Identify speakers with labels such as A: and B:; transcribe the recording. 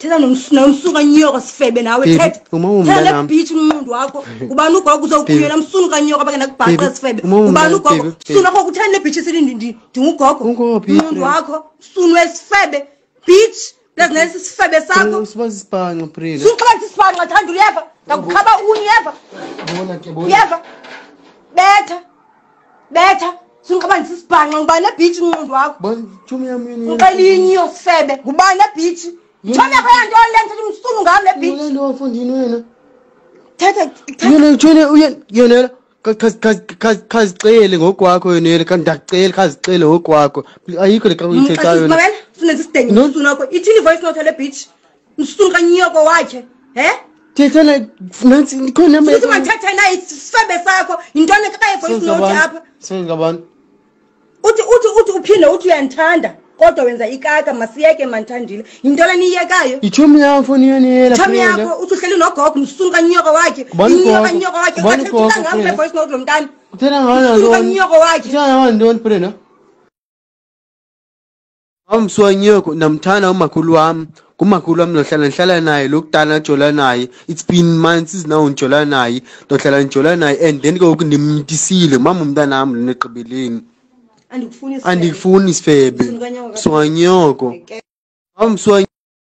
A: Thetha nomsuka nyoko sifebe nawe.
B: Baby,
A: thetha.
B: umama
A: Thetha
B: womntanam.
A: le bitch umnqondo wakho. Ubani ugogo uzokuyela msunu kanyoko bake nakubhaqa
B: Baby,
A: sifebe.
B: umama
A: Ubani
B: womntana-
A: ugogo?
B: baby, baby.
A: Msunu wakho kutheni le bitch isithi ndingugogo?
B: Ungogo, baby.
A: Umnqondo wakho msunu wesifebe. Bitch, plus nesi sifebe sakho.
B: Siba sisibhanxa, Brenda.
A: Suxaba sisibhanxa thanda uyeva. Ndakukhaba unye uyeva.
B: Bona ke, bona.
A: Uyeva? Betha. Betha. Sunqaba ndisisibhanxa ngubani le bitch umnqondo wakho?
B: Bona, tshomi yam yona.
A: Uxelinyo sifebe. Ngubani le bitch? Tshomi yakho yantoni le ndithetha umsunu ngam le bitch?
B: Yona nto mfondini wena.
A: Thetha thetha.
B: Yona tshone yona khazicele ngokwakho yona le, ndakucela khazicele ngokwakho. Ayikho le xa uyithethayo yona.
A: Mamela, funeka isidenge
B: No.
A: msunu wakho. Ithini voice note le bitch? Msunu kanyoko wakhe. He?
B: Thetha na nantsi ikhona.
A: Futhi mandithethe naye isifebe sakho. Yintoni kakaye voice note apha?
B: Sengabantu.
A: Uthi uphinde uthi uyandithanda kodwa wenza ikaka, masiyeke mandithandile. Yintoni eniyekayo?
B: Itshomi yam mfondini yonela.
A: Tshomi yakho uthi uhleli nogogo msunu kanyoko wakhe.
B: Ngubani
A: Inyoko
B: ugogo?
A: kanyoko wakhe.
B: Ngubani
A: Uthetha
B: ugogo,
A: ngam kule
B: Brenda?
A: voice note lo mntana.
B: Uthetha ngayo
A: Msunu
B: ntoni?
A: kanyoko wakhe.
B: Uthetha ngayo ntoni, Brenda? Amswanyoko ndamthanda umakhulu wam, ngumakhulu wam ndohlala ndihlala naye lo kudala ndajola naye. It's been months now ndijola naye, ndohlala ndijola naye, and then ke ngoku ndimntisile ngumama umntanam lona ekugqibeleni.
A: Andikufuni isifebe.
B: Andifuni isifebe.
A: Msunu kanyoko.
B: Mswanyoko. Amswa.